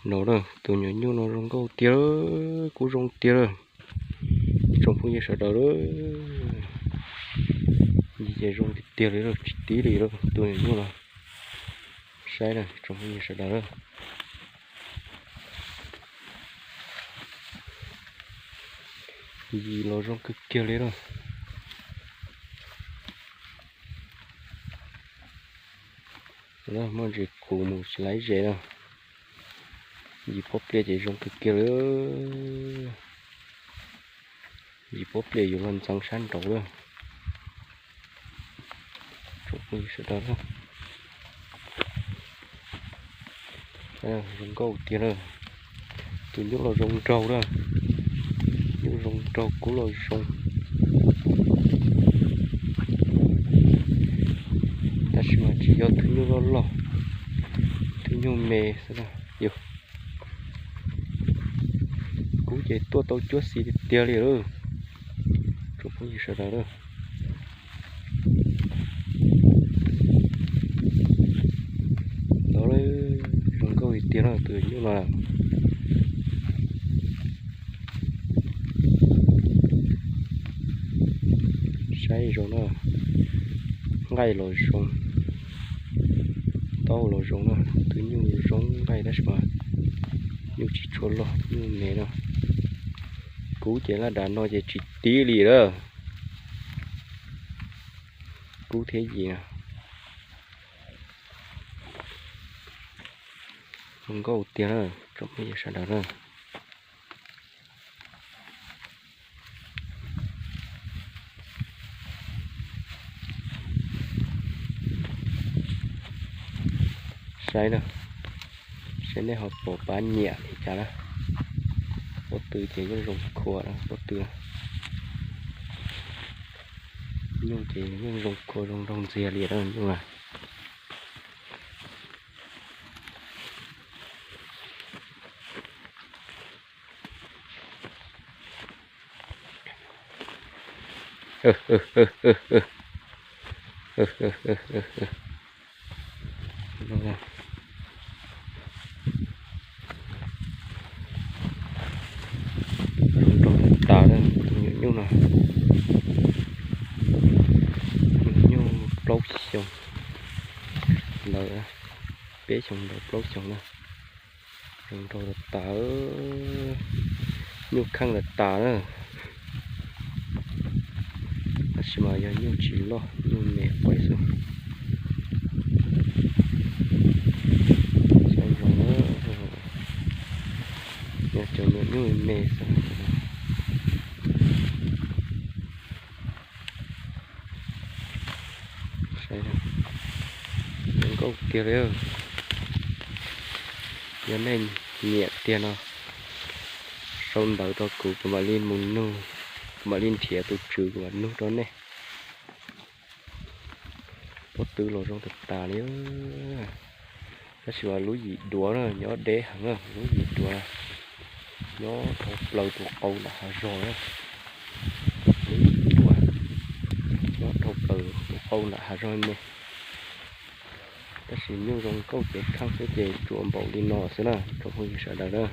No na, tus nyuam nyuj no zoo nkauj tiag, kub zoo tiag lawm. Tsoom phooj ywg sawv daws lawm, yim ces zoo tiag tiag li lawm, tsis tib li lawm tus nyuam nyuj no. Saib na tsoom phooj ywg sawv daws lawm, yim los zoo kawg kiag li lawm. Muaj ntsis qus mus tsis laib ze na. Yim pob pliaj ces zoo kawg kiag li. Yim pob pliaj yuav luag ntxeev sab nraud lawm. Tsoom phooj ywg sawv daws, zoo nkauj tiag na. Tus nyuj los zoo nraug na, nyuj zoo nraug kub los zoo. Tab sis mas tsis yog tus nyuj loj loj, tus nyuj me xwb na yog. Kub ces tuaj tau cuab xis tiag tiag li lawm. Tsoom phooj ywg sawv daws lawm, zoo nkauj tiag tiag no tus nyuj no. Saib zoo na, nqaij los zoo, taub los zoo na, tus nyuj zoo nqaij tab sis mas nyuj tsis tshua loj, nyuj me na. Kub ces laj dav no ces tsis tib li lawm. Kub thiab yim na. Zoo nkauj tiag na, tsoom phooj ywg sawv daws na. Saib na, saib nej ho pom pab nyiam li cas na. Pob tw ces yeej zoo khua na, pob tw. Nyuj ces yeej zoo khua zoo nraug ntxiag li na nyuj na. Zoo nraug tas tas, nyuam nyuj no, nyuam nyuj plaub xyoos ntawd, peb xyoos ntawd plaub xyoos na. Zoo nraug tas tas, nyuj kheej tas tas na. Tab sis mas yog nyuj tsis loj, nyuj me quav xwb. Saib zoo, yog cov nyuam nyuj me xwb. Saib, zoo nkauj tiag li. Yog nej nyiam tiag no, sau ntawv rau kuv, kuv mam li mus nug, kuv mam li nrhiav tus tswv kuv mam nug rau nej. Pob tw los zoo tas tas li. Tab sis mas lub yim duav na nyob deb heev na, lub yim duav nyob dhau plaws tus qau nram hav zoov na. Lub yim duav nyob dhau plaws tus qau nram hav zoov me. Tab sis nyuj zoo nkauj cev kheej xwb ces tsuas npaum li no xwb na tsoom phooj ywg sawv daws na.